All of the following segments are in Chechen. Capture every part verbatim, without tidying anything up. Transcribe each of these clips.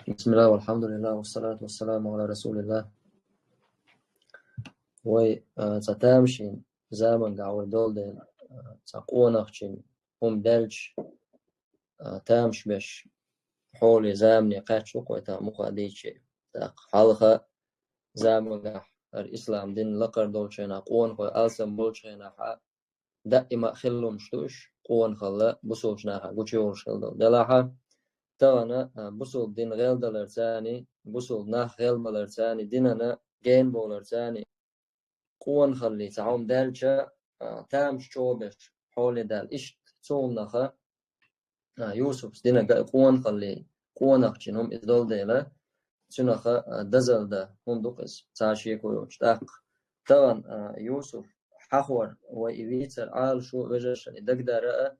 بسم الله والحمد لله والصلاة والسلام على رسول الله. Вай, а, цхьа тамашийна заманга вай долу дела, а, цхьа къонахчун хӀума даьлча, а, тамаш беш хьоле замане кхаьчча ву кхой тхан мукха дийче. ТӀаккха хьалха заманга хӀара ислам дин лакхара долчу хенахь, къонахой алсам болчу хенахь, даима а хиллумаш ду уьш, къонахалла бусулчу наха гучуйолуш хила долу. Делахьа, тахана, а, бусулба дин гӀелдаларцани, бусулба нах гӀелбаларцани, динана генболарцани, къонахаллица хьума даьлча, а, тамаш чӀогӀа беш, хьоле даьлла. Иштта цу хӀуманаха, а, Юсупс динага къонахалли, къонахчун хӀума иза долу дела, цунаха, а, дазалла дан хӀума ду-кх иза, цхьа шеко йоцуш. ТӀаккха тахана, а, Юсуп хьахор вай и вийцар Ӏалашо вежаршна и дагадара а,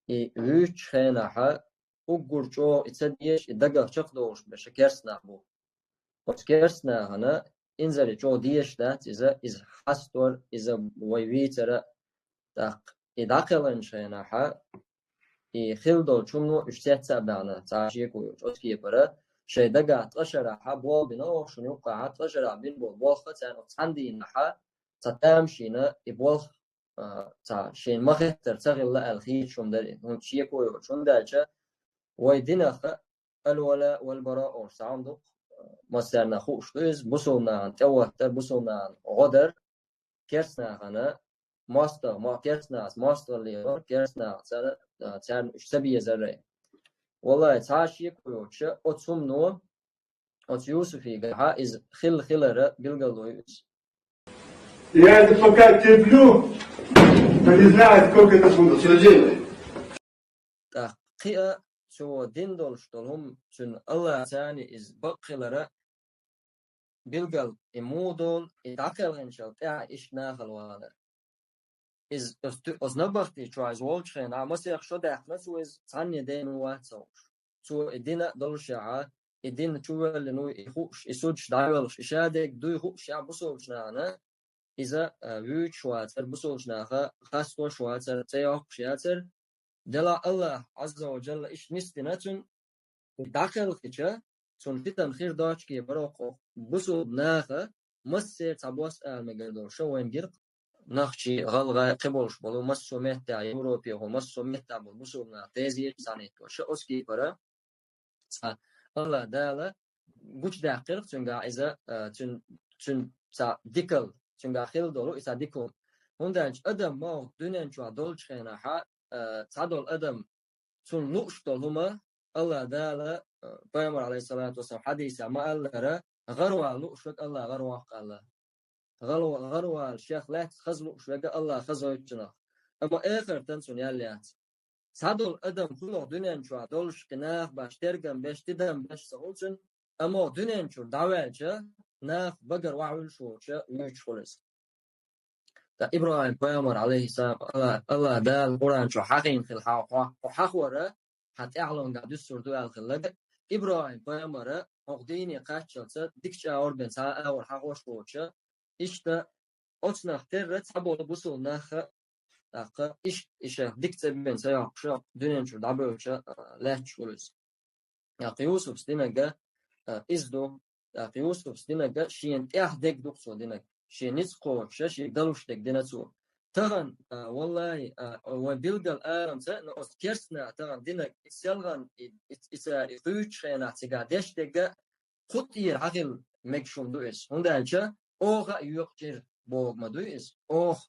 и вуьйцучу хенахьа уггар чӀогӀа и ца дезаш, и дагах чекхдолуш берш керстанах бу. Оцу керстанахана инзаре чӀогӀа дезаш дац иза, иза хьастор, иза вай вийцара, тӀаккха и дӀакхелхинчу хенахьа, и хила долчу хӀумано уьш цец а баьхна, цхьа шеко йоцуш, оцу кепара, шайн дагахь ткъа шарахьа болх бина оха шуна юккъахьа, ткъа шарахь бина болу болх а царна оцу цхьана дийнахьа, цхьа тамашийна и болх, а, цхьа шайна ма-хеттара ца хилла аьлла хийцаш хӀума дара, хӀунда шеко йоцуш, хӀунда аьлча вай динах а аль-вала валь-бара олуш цхьа хӀума ду-кх, массарна хууш ду иза, бусулнахана тӀехӀоттар, бусулнахана гӀо дар, керстанахана мостагӀа, мо-, керстанахаца мостагӀалле лор, керстанахаца, а, царна уьш ца безар а. Валлахи, цхьа шеко йоцуша, оцу хӀумано, оцу Юсуфигахьа иза хилла хилара билгало ю иза. Я это пока терплю, но не знаю, сколько это будет. ТӀаккха кхин а цо дина долуш долу хӀума цуьнан Аллахьцани иза бакъ хилара билгал и муха долу, и дӀакхелхинчул тӀаьхьа иштта нахала валар. Иза оцу ту-, оцу набахти чохь иза волчу хенахь, масех шо даьккхина цо иза, цхьанне дена ву вац ца хууш. Цо и дина а долушехьа, и дина чувоьллина ву, и хууш, и судьш дӀавоьлхуш, и шадерг дуй хууш, ша бусулчу нахана, иза, а, вуьйцуш вацара, бусулчу наха хастош вацара, цӀе йоккхуш яцара. Делахь Аллахь Ӏазза ва Джалла иштта нисдина цуьнан, и дӀакхелхича, цунна фитан хир доцуш кепара оха бусулба наха массеран цхьабосса ала мегар долуш вайна гира-кх. Нохчий, гӀалгӀай, кхин болуш болу массо а меттехь, Европехула, массо а меттехь болу бусулба нах дезийра цхьаьнатто. Ша оцу кепара цхьа Аллахь Дала гучудаьккхира-кх цуьнгахь иза, а, цуьн-, цуьнан цхьа дикал, цуьнгахь хилла долу и цхьа дика хӀума. ХӀунда аьлча адам ма оха дуьнен чохь долчу хенахьа, а, цхьадолу адам цунна лууш долу хӀума Аллахь Дала, а, пайхамар, алейхиссалату вассалам, хьадисехь ма-аллара, гӀаравала лууш верг Аллахь гӀаравоккху аьлла. ГӀаравала шех лаьцна хаза лууш верг Аллахь хаза войту цунах. Амма эхартан цунна ял яц. Цхьадолу адам хӀун оха дуьнен чохь долуш, кхин наха баш тергам беш, тидам беш ца хуьлу цуьнан, амма оха дуьнен чуьра дӀаваьлча, наха багара охьавуьлуш волча вуьйцуш хуьлу иза. Ткъа ИбрахӀим пайхамар, алейхиссалам, Алла, Аллахь Дала Къуръан чу хьахийна хила хьан хьо, хьо хьахора, хьан тӀаьхьалонга дуьссур ду аьлла хилларг, ИбрахӀим пайхамара хӀокху дийне кхаччалца дика чӀагӀор бен цхьа а агӀор хьахош воцуча, иштта оцунах терра цхьаболу бусул наха, тӀаккха иштта и шех дика цӀе бен ца йоккхуша, дуьнен чуьра дӀабевлча, а, лаьтташ хуьлу иза. ТӀаккха Юсупс динага, а, иза ду. ТӀаккха Юсупс динага шена тӀехь дерг ду-кх цо динаг. Шен ницкъ кхочуша, шен далуш дерг дина цо. Тахана, а, валлахи, а, вайн билггал арамца, но оцу керстна тахана динаг, и селган, и, и, и ца, и хуьйцучу хенахь цигахь деш дерга кху тӀера хьахилла мегаш хӀума ду иза. ХӀунда аьлча оха а йоькъучуьра богу ма дуй иза. Оха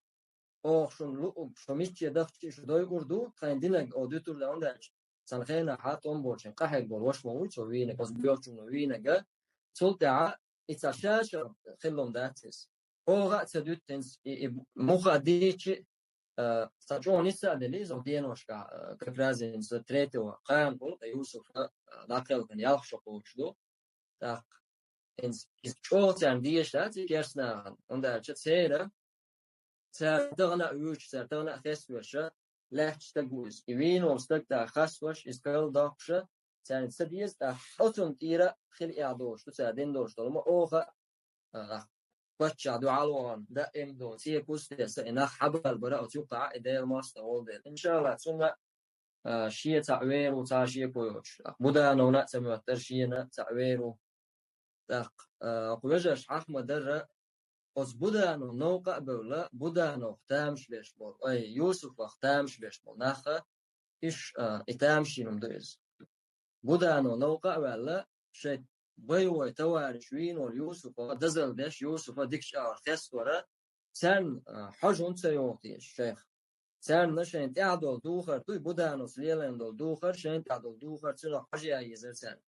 Оха шуна луъург, шу мичче дахча а шу дойур ду, тхайн динаг оха дуьтур дан даьлча, цхьана хенахь хьан тӀом болчун къахьег болу ваша ма вуй цо вийнаг, оцу боьлчунна вийнага, цул тӀаьхьа и ца ша-ша хиллун дац иза. Оха а ца дуьтта хӀинца и, и муха а дийчи, а, цхьа чӀогӀа ниса а делли, иза деношкахь, а, как раз хӀинца третьего кхана болу, ткъа Юсуфа, а, дӀакхелхина ялх шо кхочуш ду. ТӀаккха хӀинца иза чӀогӀа царна дезаш дац и керстанахана, хӀунда аьлча церан цара тахана а вуьйцуш, цара тахана а хеставеш, лаьтташ стаг ву иза. И вийна волу стаг тӀаккха хасвеш, иза кхелла доккхуша, царна ца деза, тӀаккха оцунна тӀера хила эхь долуш ду, цара дина долуш долу ма оха а, а, паччахь дуьхьал вахана, даим долу, цӀе куз тесса, и нах хьабалбара оцу юккъахь, и Делан мостагӀа волу дела. Иншалла, цунна а, шен цхьаъ вер ву, цхьа шеко йоцуш. ТӀаккха Будановна а ца моьттара, шена цхьаъ вер ву. ТӀаккха, а, кху вежарша хьаха ма-дарра, оцу Буданов новкъа а бевлла, Будановх тамаш беш болу, ой, Юсуфах тамаш беш болу наха, иш, а, и тамашийна хӀума ду иза. Буданов новкъа а ваьлла, шайн боевой товарищ вийна волу Юсуфа, дозалла деш, Юсуфа дикачу агӀор хеставара, царна, а, хьожа хӀунда ца йогӀу теша шайх? Царна шайна тӀехь долу духар дуй, Будановс лелийна долу духар, шайна тӀехь долу духар, цунах хьожа ян езара царна.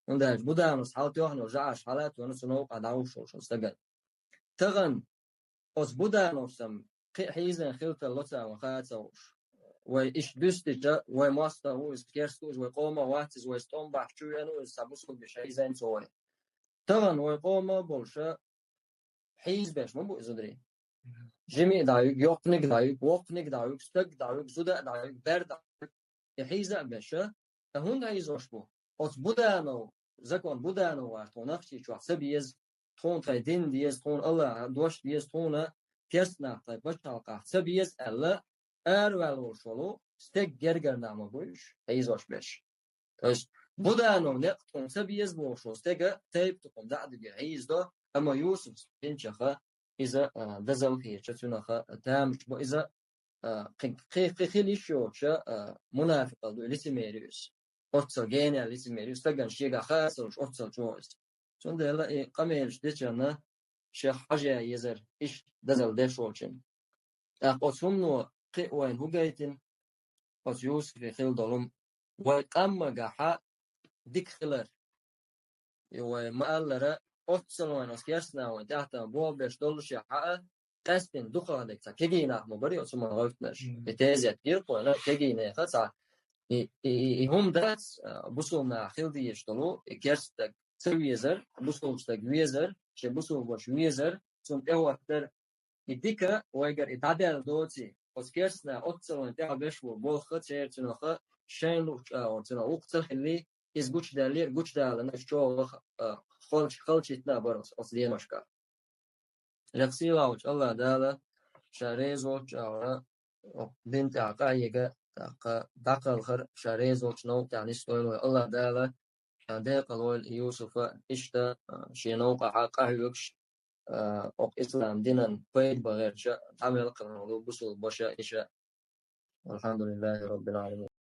ХӀунда аьлча Будановс хьал тоьхна йолу жаӀаш хьала а тоьхна, цу новкъахь дӀавуьйш волуш стагана. Тахана оцу Будановс-м кхин а хьийзина хила тарло царна, вай хаа ца хууш. Вай иштта дуьстича, вай мостагӀа ву иза, керста ву иза, вай къомах вац иза, вай стом бахьа чу веана ву иза, цхьа бусулба йиша хьийзина цо вай. Тахана вай къомах а болуша хьийзабеш ма бу иза зударий. Жимий а дӀаюьгу, йоккханиг а дӀаюьгу, воккханиг а дӀаюьгу, стаг а дӀаюьгу, зуда а дӀаюьгу, бер а дӀаюьгу. И хьийза а беша, ткъа хӀунда хьийзош бу? Оцу Буданов, закон Буданов вац, тхуна Нохчийчохь ца беза, тхуна тхайн дин деза, тхуна Аллахьа дош деза, тхуна керста нах тхайн пачхьалкхахь ца беза аьлла, араваьлла волуш волу стеган гергара нах ма бу уьш, хьийзош беш. То есть Буданов некъ тхуна ца беза бохуш волу стеган тайпа тукхум дӀа а дуьгий хьийзадо, амма Юсуфс бинчаха иза, а, дозалла хеташ, цунаха тамаш бо иза, а, кхин, кхин, кхин хила йиш йоцуша, а, мунафикъалла ду, лицемер ю иза. Оццал генал лицемер ю, стагана шегахь хаа ца луш, оццал чӀогӀа иза. Цундела и къамелаш дечарна шех хьожа ян езара, иштта дозалла деш волчун. ТӀаккха оцу хӀумано кхин а вайна хӀу гайтина, оцу Юсуфе хила долу хӀума, вай къаммагахьа дика хилар. И вай ма-аллара, оццал вайна оцу керстанаха вайна тӀаьхьа болх беш доллушехь а, къаьсттина дукхахдерг цхьа кегий нах ма бара оцу хӀуманна гӀевттинарш. Мгм. И тезет дира кхуна, кегий нехан цхьа и, и, и, и хӀума дац, а, бусулба наха хила дезаш долу, и керста стаг ца везар, бусулба стаг везар, шен бусулба ваша везар, цунна тӀехӀоттар, и дика вайгара и дӀадаьлла доций, оцу керстанаха оццал вайна тӀехь беш бу болх церан цуьнаха, шайна луучу агӀор цуьнан гӀуллакх ца хилли, иза гучудаьллера, гучудаларна уьш чӀогӀа, а, халч-, халчийтина а бара оцу, оцу деношкахь. Лекха сийлахьчу Аллах Дала ша реза волчу агӀора дин тӀехь къахьега, тӀаккха дӀакхалхар ша реза волчу новкъа тӀехь нисдойла вай. Аллах Дала ша декъалвойла Юсуфа иштта, а, шен новкъахьа къахьоьгуш, а, окху ислам динан пайда бан гӀерташ дӀа мел кхана волу бусулба ваша, иша. Алхьамдулиллахи Роббил Ӏаламин.